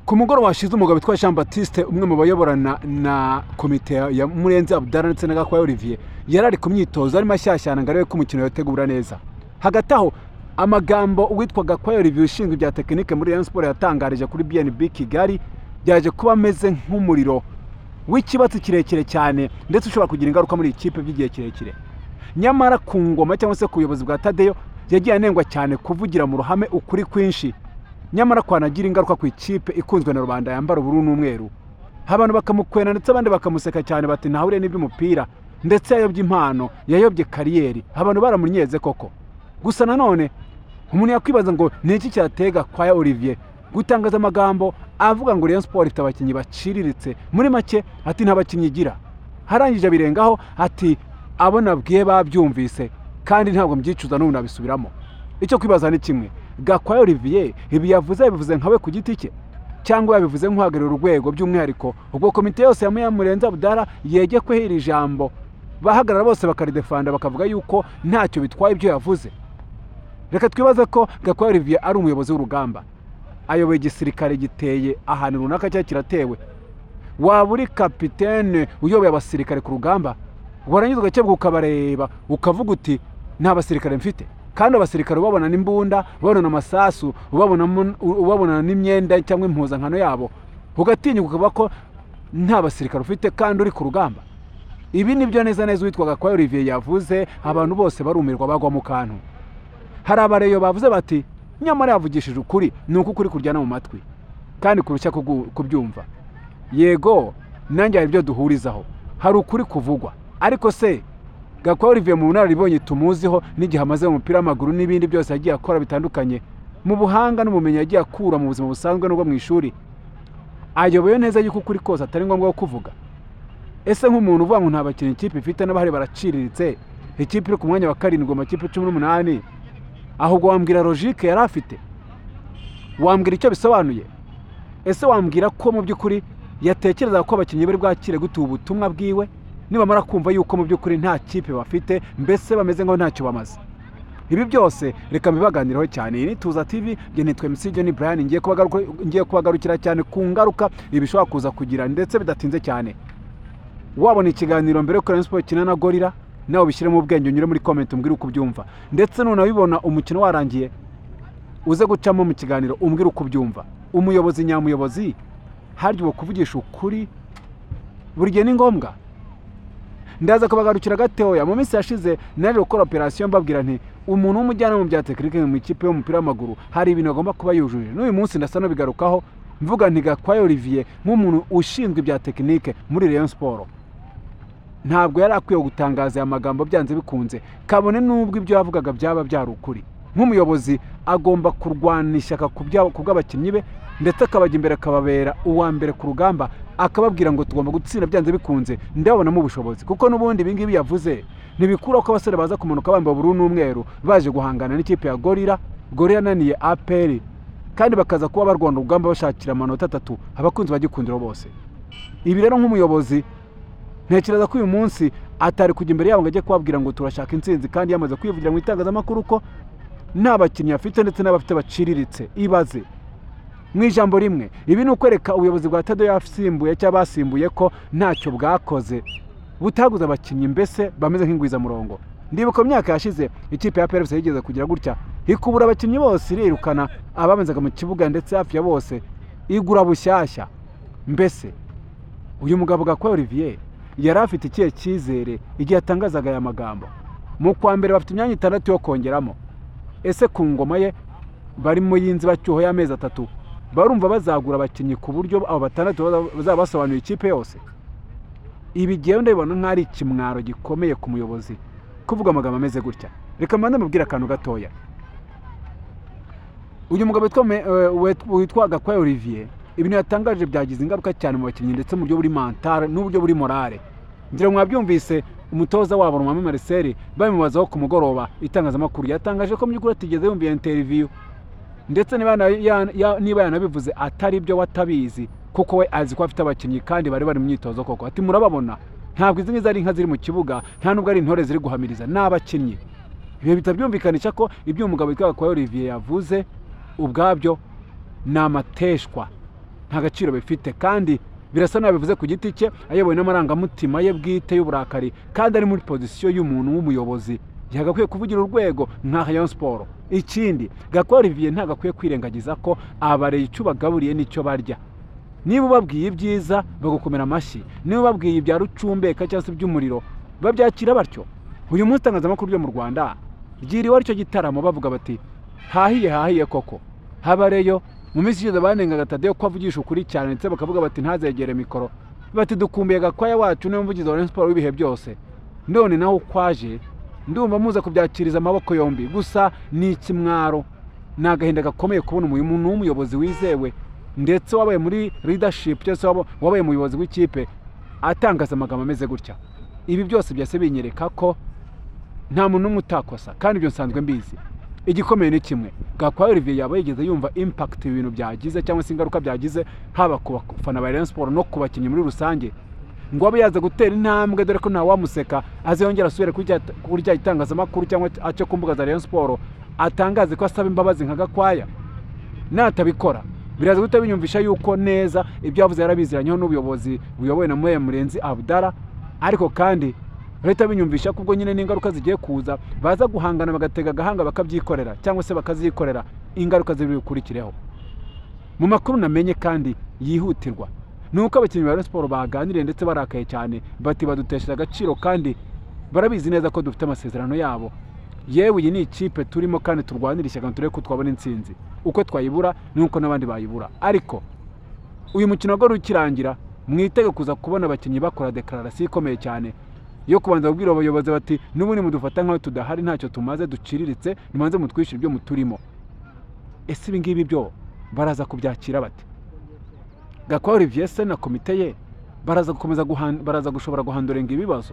Ku mugoroba washize, umugabo witwa Jean Baptiste, umwe mu bayoborana na komite ya Murenzi Abdallah ndetse na Gakwaya Olivier, yari ari ku myitozo arimo ashyashyana ngo arebe ko umukino yategura neza. Hagati aho, amagambo uwitwa Gakwaya Olivier ushinzwe ibya tekinike muri Rayon Sports yatangarije kuri BNB Kigali byaje kuba ameze nk'umuriro w'ikibatsi kirekire cyane, ndetse ushobora kugira ingaruka muri iyi kipe by'igihe kirekire. Nyamara ku ngoma cyangwa se ku buyobozi bwa Tadeyo yagiye anengwa cyane kuvugira mu ruhame ukuri kwinshi, nyamara kwanagira ingaruka ku ikipe ikunzwe na rubanda yambara ubururu n'umweru, abantu bakamukwena ndetse abandi bakamuseka cyane, bati ntahuriye n'iby'umupira, ndetse yayobye impano, yayobye carrière. Abantu baramunyeze koko. Gusa nanone umuntu yakwibaza ngo ni iki cyateye Gakwaya Olivier gutangaza amagambo avuga ngo Rayon Sports ifite abakinnyi baciriritse? Muri make ati nta bakinnyi igira. Harangije abirengaho ati abo nabwiye babyumvise kandi ntabwo mbyicuza, n'ubu nabisubiramo. Icyo kwibaza ni kimwe: Gakwaya Olivier ibi yavuze, yabivuze nkawe ku giti cye cyangwa yabivuze nk'uhagarariye urwego by'umwihariko? Ubwo komite yose ya Murenzi Abdallah yegekweho iri jambo, bahagarara bose bakaridefanda, bakavuga yuko ntacyo bitwaye ibyo yavuze. Reka twibaze ko Gakwaya Olivier ari umuyobozi w'urugamba, ayoboye igisirikare giteye ahantu runaka cyangwa kiratewe. Waba uri kapitene uyoboye abasirikare ku rugamba, warangiza ugakebwa ukabareba ukavuga uti nta basirikare mfite, kandi abasirikare ubabona n'imbunda, ubabona amasasu, ubabona n'imyenda cyangwa impuzankano yabo, ugatinyuka ukavuga ko nta basirikare ufite kandi uri ku rugamba. Ibi ni byo neza neza uwitwa Gakwaya Olivier yavuze, abantu bose barumirwa, bagwa mu kantu. Hari abareyo bavuze bati nyamara yavugishije ukuri, ni uko ukuri kuryana mu matwi kandi kurushya kubyumva. Yego, nanjye hari ibyo duhurizaho, hari ukuri kuvugwa. Ariko se Gakwaya Olivier, mu bunararibonye tumuziho n'igihe amaze mu mupira w'amaguru n'ibindi byose yagiye akora bitandukanye, mu buhanga n'ubumenyi yagiye akura mu buzima busanzwe n'ubwo mu ishuri, ayoboye neza yuko ukuri kose atari ngombwa kuvuga? Ese nk'umuntu uvuga ngo nta bakinnyi ikipe ifite n'abahari baraciriritse, ikipe iri ku mwanya wa 7 mu makipe 18, ahubwo wambwira logique yari afite? Wambwira icyo bisobanuye? Ese wambwira ko mu by'ukuri yatekerezaga ko abakinnyi bari bwakire gute ubu butumwa bwiwe nibamara kumva yuko mu by'ukuri nta kipe bafite, mbese bameze nk'aho ntacyo bamaze? Ibi byose reka mbibaganireho cyane. Iyi ni Tuza TV, njye nitwa MC John Brian. Ngiye kubagarukira cyane ku ngaruka ibi bishobora kuza kugira, ndetse bidatinze cyane. Wabona ikiganiro mbere yuko Rayon Sports ikina na Gorilla, nawe ubishyiremo ubwenge, unyure muri comment umbwire uko ubyumva, ndetse nunabibona umukino warangiye uze gucamo mu kiganiro umbwire uko ubyumva. Umuyobozi nyamuyobozi, harya ubu kuvugisha ukuri buri gihe ni ngombwa? Ndaza kubagarukira gatoya. Mu minsi yashize naje gukora operasiyo, mbabwira nti umuntu w'umujyanama mu bya tekinike mu ikipe y'umupira w'amaguru hari ibintu agomba kuba yujuje. N'uyu munsi ndasa n'ubigarukaho, mvuga nti Gakwaya Olivier nk'umuntu ushinzwe ibya tekinike muri Rayon Sports ntabwo yari akwiye gutangaza aya magambo byanze bikunze, kabone n'ubwo ibyo yavugaga byaba byari ukuri. Nk'umuyobozi agomba kurwana ishyaka ku bw'abakinnyi be, ndetse akabajya imbere, akababera uwa mbere ku rugamba, akababwira ngo tugomba gutsinda byanze bikunze, ndabonamo ubushobozi. Kuko n'ubundi ibi ngibi yavuze ntibikuraho ko abasore baza kumanuka bambaye ubururu n'umweru baje guhangana n'ikipe ya Gorilla. Gorilla ananiye APR, kandi bakaza kuba barwana urugamba bashakira amanota atatu abakunzi ba Gikundiro bose. Ibi rero, nk'umuyobozi, ntekereza ko uyu munsi atari kujya imbere yabo ngo ajye kubabwira ngo turashaka intsinzi, kandi yamaze kwivugira mu itangazamakuru ko nta bakinnyi afite, ndetse n'abafite baciriritse. Ibaze mu ijambo rimwe, ibi ni ukwereka ubuyobozi bwa Tadeyo yasimbuye cyangwa basimbuye ko ntacyo bwakoze, butaguze abakinnyi, mbese bameze nk'ingwizamurongo. Ndibuka mu myaka yashize ikipe ya APR yigeze kugira gutya ikubura abakinnyi bose, irirukana ababanzaga mu kibuga ndetse hafi ya bose, igura bushyashya. Mbese uyu mugabo Gakwaya Olivier yari afite ikihe cyizere igihe yatangazaga aya magambo? Mu kwa mbere bafite imyanya itandatu yo kongeramo. Ese ku ngoma ye barimo y'inzibacyuho y'amezi 3, barumva bazagura abakinnyi ku buryo abo batandatu bazaba basobanuye ikipe yose? Ibi ngewe ndabibona nk'aho ari ikimwaro gikomeye ku muyobozi kuvuga amagambo ameze gutya. Reka mbanze mubwire akantu gatoya. Uyu mugabo witwa Gakwaya Olivier, ibintu yatangaje byagize ingaruka cyane mu bakinnyi, ndetse mu buryo buri mentale n'uburyo buri morale. Ngira ngo mwabyumvise, umutoza wabo Rumami Marcel babimubazaho ku mugoroba itangazamakuru, yatangaje ko mu by'ukuri atigeze yumva iyo interview, ndetse niba yanabivuze atari ibyo watabizi, kuko we azi ko afite abakinnyi kandi bari bari mu myitozo koko. Ati murababona, ntabwo izi ngizi ari inka ziri mu kibuga, nta nubwo ari intore ziri guhamiriza, ni abakinnyi. Ibyo bihita byumvikanisha ko ibyo umugabo witwa Gakwaya Olivier yavuze ubwabyo ni amateshwa, ntabwo ari ukuri. Nta gaciro bifite, kandi birasa naho bivuze ku giti cye, ayobowe n'amarangamutima ye bwite y'uburakari, kandi ari muri position y'umuntu w'umuyobozi yagakwiye kuvugira urwego nka Rayon Sport. Ikindi, Gakwaya Olivier ntabwo akwiye kwirengagiza ko abareye icyo ubagaburiye n'icyo barya. Niba ubabwiye ibyiza, bagukomera amashyi. Niba ubabwiye ibya rucumbeka cyangwa se iby'umuriro, babyakira batyo. Uyu munsi itangazamakuru ryo mu Rwanda ryiriwe aricyo gitaramo, bavuga bati: "Hahiye, hahiye koko." Habareyo mu minsi ishize banengaga Tadeyo ko avugisha ukuri cyane, ndetse bakavuga bati ntazegere mikoro, bati: "Dukumbuye Gakwaya wacu, niwe muvugizi wa Rayon Sport w'ibihe byose." None nawe ukwaje, ndumva muza kubyakiriza amaboko yombi. Gusa ni ikimwaro, ni agahinda gakomeye kubona umuntu w'umuyobozi wizewe, ndetse wabaye muri leadership cyangwa se wabaye umuyobozi w'ikipe, atangaza amagambo ameze gutya. Ibi byose byase binyereka ko nta muntu n'umwe utakosa, kandi ibyo nsanzwe mbizi. Igikomeye ni kimwe: Gakwaya Olivier yaba yigeze yumva impact ibintu byagize cyangwa se ingaruka byagize, haba ku bafana ba Rayon Sport no ku bakinnyi muri rusange, ngo abe yaza gutera intambwe, dore ko ntawamuseka, aze yongera asubire kuri cya gitangazamakuru cyangwa ace ku mbuga za Rayon Sport, atangaze ko asaba imbabazi nka Gakwaya? Natabikora, biraza guhita binyumvisha yuko neza ibyo yavuze yarabiziranyeho n'ubuyobozi buyobowe na Muhe Murenzi Abdallah. Ariko kandi leta binyumvisha ko ubwo nyine n'ingaruka zigiye kuza, baza guhangana, bagatega agahanga bakabyikorera cyangwa se bakazikorera ingaruka ziri bukurikireho. Mu makuru namenye kandi yihutirwa ni uko abakinnyi ba Rayon Sport baganiriye ndetse barakaye cyane, bati: "Badutesheje agaciro kandi barabizi neza ko dufite amasezerano yabo. Yewe, iyi ni ikipe turimo kandi turwanira ishyaka turebe ko twabona intsinzi. Uko twayibura nuko n'abandi bayibura." Ariko uyu mukino wari ukirangira, mwitege kuza kubona abakinnyi bakora déclaration ikomeye cyane yo kubanza kubwira abayobozi bati: "N'ubundi mudufata nk'aho tudahari, ntacyo tumaze, duciriritse, nibanze mutwishyure ibyo muturimo." Ese ibi ngibi byo baraza kubyakira bate? Gakwaya Olivier se na komite ye baraza gukomeza baraza gushobora guhandurenga ibibazo?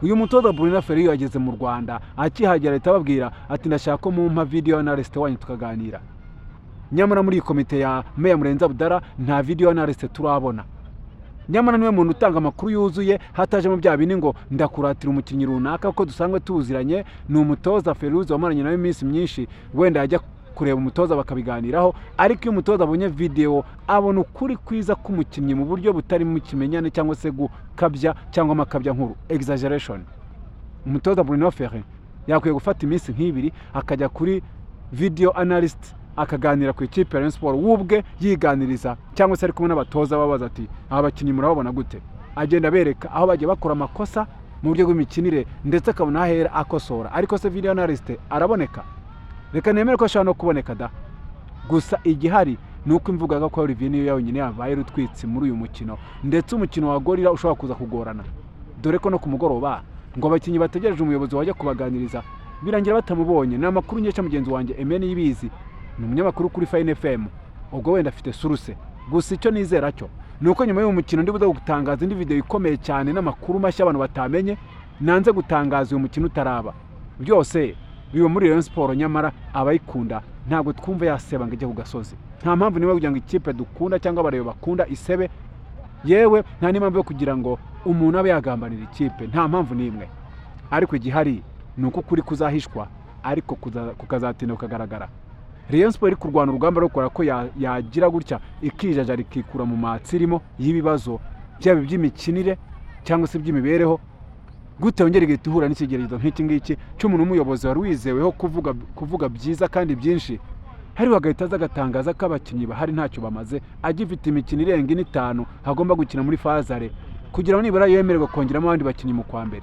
Uyu mutoza Bruno Ferry yageze mu Rwanda, akihagera ahita ababwira ati: "Ndashaka ko mumpa video analyst wanyu tukaganira." Nyamara muri iyi komite ya Meya Murenzi Abdallah nta video analyst turabona. Nyamara niwe muntu utanga amakuru yuzuye, hatajemo bya bindi ngo ndakuratira umukinnyi runaka kuko dusanzwe tuziranye. Ni umutoza Feruzi wamaranye nawe iminsi myinshi, wenda yajya kureba umutoza bakabiganiraho. Ariko iyo umutoza abonye video, abona ukuri kwiza k'umukinnyi mu buryo butarimo ikimenyane cyangwa se gukabya cyangwa amakabya nkuru, exaggeration. Umutoza Bruno Ferry yakwiye gufata iminsi nk'ibiri, akajya kuri video analyst, akaganira ku ikipe ya Rayon Sport, we ubwe yiganiriza cyangwa se ari kumwe n'abatoza, babaza ati: "Aba bakinnyi murababona gute?" Agenda abereka aho bagiye bakora amakosa mu buryo bw'imikinire, ndetse akabona aho ahera akosora. Ariko se video analyst araboneka? Reka nemere ko ashobora no kuboneka da. Gusa igihari ni uko imvuga ko Olivier niyo yonyine yabaye rutwitsi muri uyu mukino, ndetse umukino wa Gorilla ushobora kuza kugorana, dore ko no ku mugoroba ngo abakinnyi bategereje umuyobozi wajya kubaganiriza, birangira batamubonye. Ni amakuru nkesha mugenzi wanjye Emeni Yibizi, ni umunyamakuru kuri Fine FM, ubwo wenda afite source. Gusa icyo nizera cyo ni uko nyuma y'uyu mukino ndi buze gutangaza indi video ikomeye cyane n'amakuru mashya abantu batamenye, nanze gutangaza uyu mukino utaraba. Byose biba muri Rayon Sport, nyamara abayikunda ntabwo twumva yaseba ngo ijye ku gasozi. Nta mpamvu niba kugira ngo ikipe dukunda cyangwa abareba bakunda isebe. Yewe, nta n'impamvu yo kugira ngo umuntu abe yagambanira ikipe, nta mpamvu n'imwe. Ariko igihari ni uko ukuri kuzahishwa, ariko kukazatinda kukagaragara. Rayon Sport iri kurwana urugamba rwo kureba ko yagira gutya ikijajara, ikikura mu matsi irimo y'ibibazo, byaba iby'imikinire cyangwa se iby'imibereho. Gute yongera igahita ihura n'ikigeragezo nk'iki ngiki cy'umuntu w'umuyobozi wari wizeweho kuvuga byiza kandi byinshi, hariho agahita aza agatangaza ko abakinnyi bahari ntacyo bamaze, agifite imikino irenga ine, itanu agomba gukina muri phase aller, kugira ngo nibura yemererwe kongeramo abandi bakinnyi mu kwa mbere?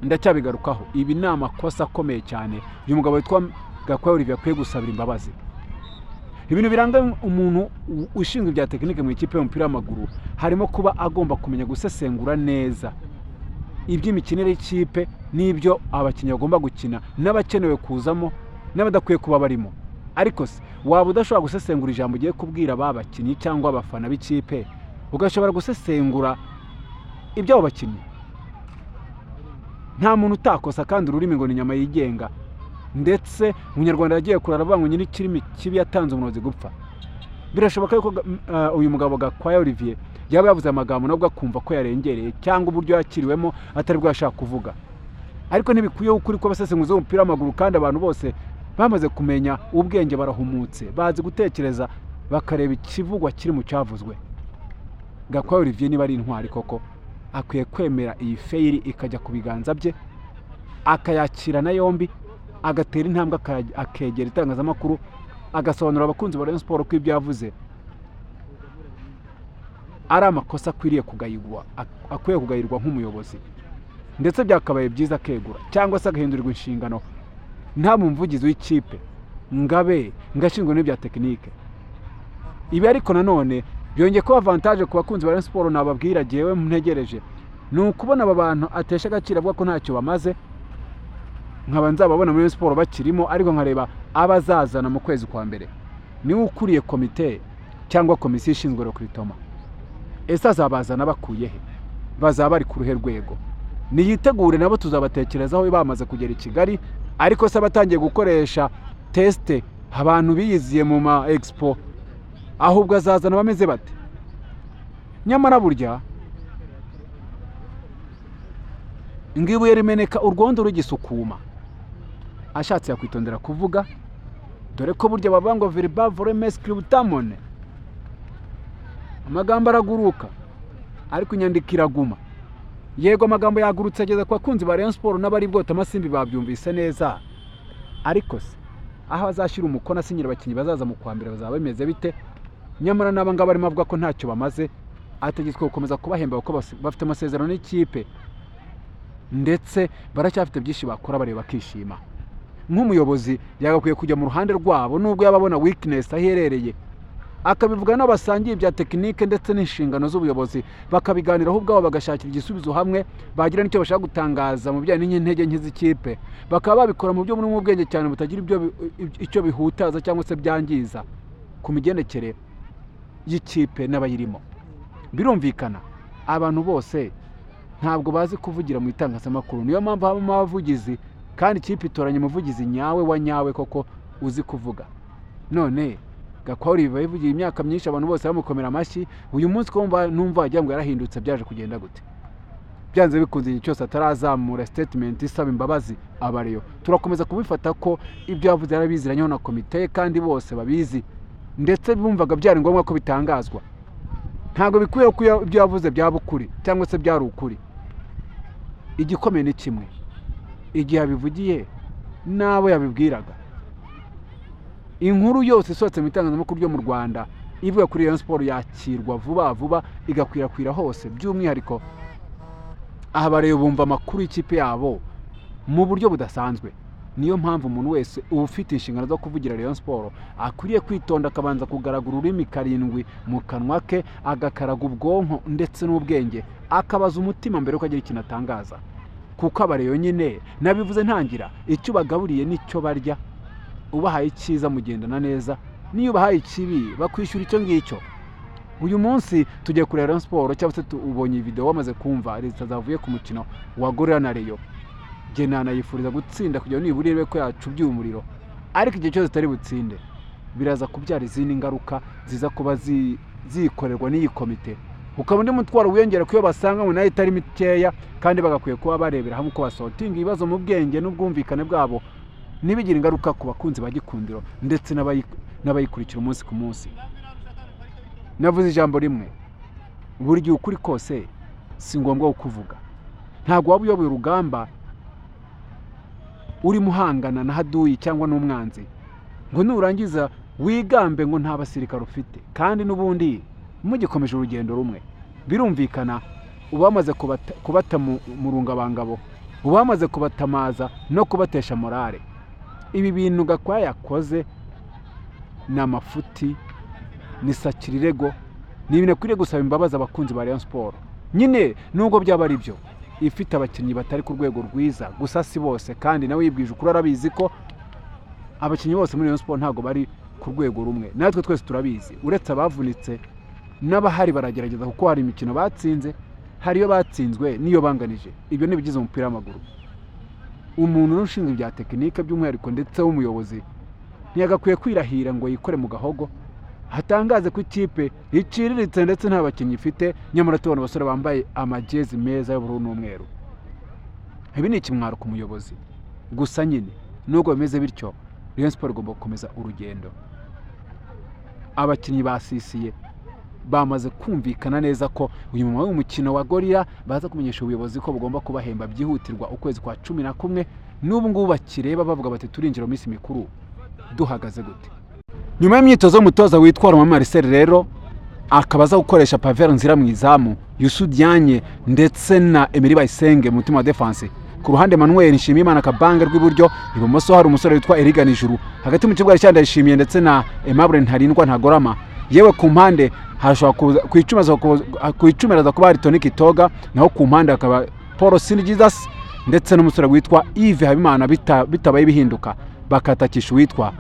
Ndacyabigarukaho, ibi ni amakosa akomeye cyane uyu mugabo witwa Gakwaya Olivier akwiye gusabira imbabazi. Ibintu biranga umuntu ushinzwe ibya tekinike mu ikipe y'umupira w'amaguru harimo kuba agomba kumenya gusesengura neza iby'imikinire y'ikipe n'ibyo abakinnyi bagomba gukina n'abakenewe kuzamo n'abadakwiye kuba barimo. Ariko se waba udashobora gusesengura ijambo ugiye kubwira ba bakinnyi cyangwa abafana b'ikipe, ugashobora gusesengura iby'abo bakinnyi? Nta muntu utakosa, kandi ururimi ngo ni inyama yigenga. Ndetse Umunyarwanda yagiye kurara avuga ngo nyir'ikirimi kibi yatanze umurozi gupfa. Birashoboka yuko uyu mugabo Gakwaya Olivier yaba yavuze amagambo nabwo akumva ko yarengereye, cyangwa uburyo yakiriwemo atari bwo yashaka kuvuga. Ariko ntibikwiye ukuri kw'abasesenguzi b'umupira w'amaguru, kandi abantu bose bamaze kumenya ubwenge, barahumutse, bazi gutekereza. Bakareba ikivugwa kiri mu cyavuzwe. Gakwaya Olivier niba ari intwari koko, akwiye kwemera iyi fail ikajya ku biganza bye, akayakirana yombi, agatera intambwe, akegera itangazamakuru, agasobanurira abakunzi ba Rayon Sport ko ibyo yavuze ari amakosa akwiriye kugayirwa, akwiye kugayirwa nk'umuyobozi, ndetse byakabaye byiza akegura cyangwa se agahindurirwa inshingano, nta muvugizi w'ikipe ngabe ngashinzwe n'ibya tekinike. Ibi ariko nanone byongeye kuba avantage ku bakunzi ba Rayon Sport. Nababwira jyewe ntegereje ni ukubona aba bantu atesha agaciro, avuga ko ntacyo bamaze, nkaba nzababona muri Rayon Sport bakirimo, ariko nkareba abazazana mu kwezi kwa mbere. Niwe ukuriye komite cyangwa komisiyo ishinzwe recrutement. Ese azabazana bakuye he? Bazaba bari ku ruhe rwego? Niyitegure, nabo tuzabatekerezaho bamaze kugera i Kigali. Ariko se abatangiye gukoresha test abantu biyiziye mu ma expo, ahubwo azazana bameze bate? Nyamara burya ngo ibuye rimeneka urwondo rugisukuma. Ashatse yakwitondera kuvuga, dore ko burya bavuga ngo "Verba volet, scripta manent", amagambo araguruka ariko inyandiko iraguma. Yego, amagambo yagurutse ageze ku bakunzi ba Rayon Sport n'abari bwota amasimbi babyumvise neza. Ariko se aho azashyira umukono asinyira abakinnyi bazaza mu kwa mbere bazaba bimeze bite? Nyamara n'aba ngaba arimo avuga ko ntacyo bamaze, ategetswe gukomeza kubahemba kuko bafite amasezerano n'ikipe, ndetse baracyafite byinshi bakora bareba bakishima. Nk'umuyobozi yagakwiye kujya mu ruhande rwabo, nubwo yaba abona weakness aho iherereye, akabivuga n'abasangiye ibya tekinike ndetse n'inshingano z'ubuyobozi, bakabiganiraho ubwabo, bagashakira igisubizo hamwe. Bagira n'icyo bashaka gutangaza mu bijyanye n'intege nke z'ikipe, bakaba babikora mu buryo burimo ubwenge cyane, butagira icyo bihutaza cyangwa se byangiza ku migendekere y'ikipe n'abayirimo. Birumvikana, abantu bose ntabwo bazi kuvugira mu itangazamakuru, niyo mpamvu habamo abavugizi, kandi ikipe itoranya umuvugizi nyawe wa nyawe koko uzi kuvuga. None Gakwaya biba yivugiye imyaka myinshi, abantu bose bamukomera amashyi. Uyu munsi ko numva wagira ngo yarahindutse, byaje kugenda gute? Byanze bikunze, igihe cyose atarazamura statement isaba imbabazi abareyo, turakomeza kubifata ko ibyo yavuze yarabiziranyeho na komite ye, kandi bose babizi, ndetse bumvaga byari ngombwa ko bitangazwa. Ntabwo bikwiye ko ibyo yavuze byaba ukuri cyangwa se byari ukuri. Igikomeye ni kimwe: igihe yabivugiye n'abo yabibwiraga. Inkuru yose isohotse mu itangazamakuru ryo mu Rwanda ivuga kuri Rayon Sport yakirwa vuba vuba, igakwirakwira hose. By'umwihariko aha bareba, bumva amakuru y'ikipe yabo mu buryo budasanzwe. Niyo mpamvu umuntu wese uba ufite inshingano zo kuvugira Rayon Sport akwiriye kwitonda, akabanza kugaragura ururimi karindwi mu kanwa ke, agakaraga ubwonko ndetse n'ubwenge, akabaza umutima mbere yuko agira ikintu atangaza. Kuko abareyo nyine, nabivuze ntangira, icyo ubagaburiye nicyo barya. Ubahaye icyiza mugendana neza, niyo ubahaye ikibi bakwishyura icyo ngicyo. Uyu munsi tugiye kureba Rayon Sport, cyangwa se ubonye iyi video wamaze kumva résultats zavuye ku mukino wa Gorilla na Rayon. Jye nanayifuriza gutsinda kugira ngo nibura irebe ko yacubye umuriro, ariko igihe cyose itari butsinde biraza kubyara izindi ngaruka ziza kuba zikorerwa n'iyi komite, ukaba undi mutwaro wiyongera ku yo basanga ngo nayo itari mikeya, kandi bagakwiye kuba barebera hamwe uko basortinga ibibazo mu bwenge n'ubwumvikane bwabo, ntibigire ingaruka ku bakunzi ba Gikundiro ndetse n'abayikurikira umunsi ku munsi. Navuze ijambo rimwe: buri gihe ukuri kose si ngombwa kukuvuga. Ntabwo waba uyoboye urugamba urimo uhangana na haduyi cyangwa n'umwanzi ngo nurangiza wigambe ngo nta basirikare ufite, kandi n'ubundi mugikomeje urugendo rumwe. Birumvikana, uba wamaze kubata mu rungabangabo, uba wamaze kubatamaza no kubatesha morale. Ibi bintu Gakwaya yakoze ni amafuti, ni sakirirego, ni ibintu akwiriye gusaba imbabazi abakunzi ba Rayon Sport. Nyine nubwo byaba ari byo, ifite abakinnyi batari ku rwego rwiza, gusa si bose, kandi nawe yibwije ukuri, arabizi ko abakinnyi bose muri Rayon Sport ntabwo bari ku rwego rumwe. Natwe twese turabizi, uretse abavunitse n'abahari baragerageza, kuko hari imikino batsinze, hari iyo batsinzwe n'iyo banganije. Ibyo ni ibigize umupira w'amaguru. Umuntu ushinzwe ibya tekinike by'umwihariko ndetse w'umuyobozi ntiyagakwiye kwirahira ngo yikore mu gahogo, hatangaze ko ikipe iciriritse ndetse nta bakinnyi ifite, nyamara tubona abasore bambaye amajezi meza y'ubururu n'umweru. Ibi ni ikimwaro ku muyobozi. Gusa nyine nubwo bimeze bityo, Rayon Sport igomba gukomeza urugendo. Abakinnyi basisiye bamaze kumvikana neza ko uyu nyuma w'umukino wa Gorilla baza kumenyesha ubuyobozi ko bugomba kubahemba byihutirwa ukwezi kwa 11. N'ubu ngubu bakireba bavuga bati: "Turinjira mu minsi mikuru duhagaze gute?" Nyuma y'imyitozo y'umutoza witwa Roma Marcel rero, akaba aza gukoresha Pavel Nzira mu izamu, Youssou Diagne ndetse na Emery Bayisenge mu mutima wa defense. Ku ruhande Manuel Nshimiyimana Kabange rw'iburyo, ibumoso hari umusore witwa Eriga Nijuru, hagati mu kibuga Richard Ndayishimiye ndetse na Aimable Ntarindwa Ntagorama. Yewe, ku mpande hashobora kuza ku 10 ku 10 haza kuba hari Tony Kitoga, naho ku mpande hakaba Paul Sini Jesus ndetse n'umusore witwa Yves Habimana. Bitabaye bihinduka, bakatakisha uwitwa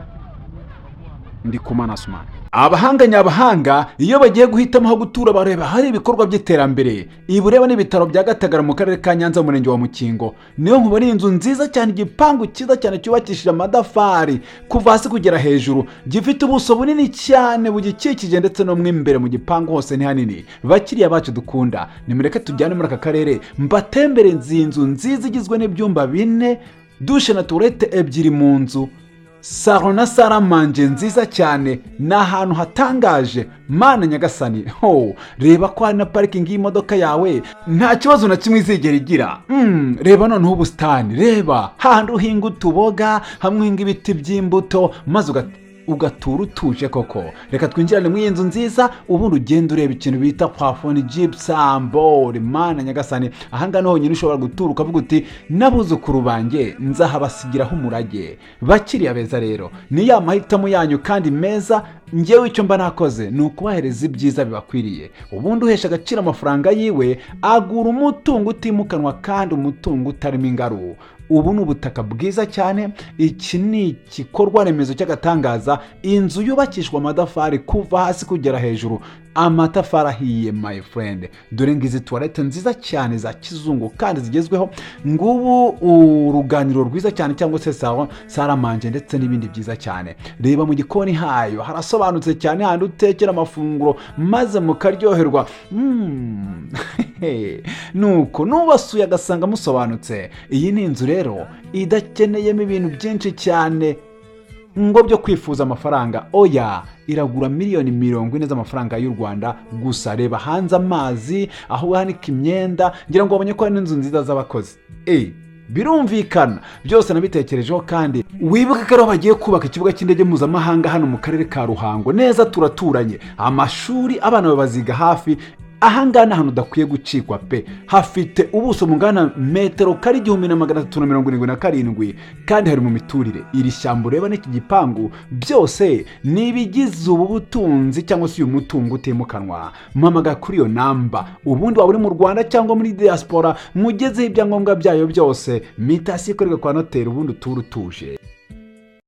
Ndikumana Asumani. Abahanga nyabahanga, iyo bagiye guhitamo aho gutura, bareba hari ibikorwa by'iterambere. Ibi ureba ni ibitaro bya Gatagara mu karere ka Nyanza, mu murenge wa Mukingo. Niyo nkubona inzu nziza cyane, igipangu cyiza cyane cyubakishije amatafari kuva hasi kugera hejuru, gifite ubuso bunini cyane bugikikije, ndetse no mo imbere mu gipangu hose ni hanini. Bakiriya bacu dukunda, nimureke tujyane muri aka karere mbatembere iyi nzu nziza igizwe n'ibyumba bine, douche na toilette ebyiri mu nzu, salon na salle à manger nziza cyane. Ni ahantu hatangaje, Mana nyagasani! Ho reba ko hari na parikingi y'imodoka yawe, nta kibazo na kimwe izigera igira. Reba noneho ubusitani, reba hahandi uhinga utuboga, hamwe uhinga ibiti by'imbuto, maze ugatura utuje koko. Reka twinjirane muri iyi nzu nziza, ubundi ugenda ureba ikintu bita plafond gypsum board. Mana nyagasani, ahangaha honyine ushobora gutura ukavuga uti: "N'abuzukuru banjye nzahabasigiraho umurage." Bakiriya beza rero, ni ya mahitamo yanyu kandi meza. Ngewe icyo mba nakoze ni ukubahereza ibyiza bibakwiriye. Ubundi uhesha agaciro amafaranga yiwe agura umutungo utimukanwa kandi umutungo utarimo ingaru. Ubu ni ubutaka bwiza cyane, iki ni igikorwa remezo cy'agatangaza, inzu yubakishwa amatafari kuva hasi kugera hejuru, amatafari ahiye, my friend. Dore ngizi toilette nziza cyane za kizungu kandi zigezweho, ngubu uruganiriro rwiza cyane cyangwa se salon, salle à manger ndetse n'ibindi byiza cyane. Reba mu gikoni hayo, harasobanutse cyane, handi utekera amafunguro maze mukaryoherwa. Nuko n'ubasuye agasanga musobanutse. Iyi ni inzu rero idakeneyemo ibintu byinshi cyane ngo byo kwifuza amafaranga, oya. Iragura miliyoni 40 z'amafaranga y'u Rwanda gusa. Reba hanze amazi, aho wanika imyenda, ngira ngo wabonye ko hari n'inzu nziza z'abakozi. Birumvikana byose nabitekerejeho. Kandi wibuke ko ariho bagiye kubaka ikibuga cy'indege mpuzamahanga hano mu karere ka Ruhango neza, turaturanye. Amashuri, abana bawe baziga hafi ahangaha. Ni ahantu udakwiye gucikwa pe. Hafite ubuso bungana metero kari 1377, kandi hari mu miturire. Iri shyamba ureba n'iki gipangu byose ni ibigize ubu butunzi cyangwa se uyu mutungo utimukanwa. Mpamagara kuri iyo namba, ubundi waba uri mu Rwanda cyangwa muri diaspora, mugezeho ibyangombwa byayo byose, mutation ikorerwa kwa noteri, ubundi uture utuje.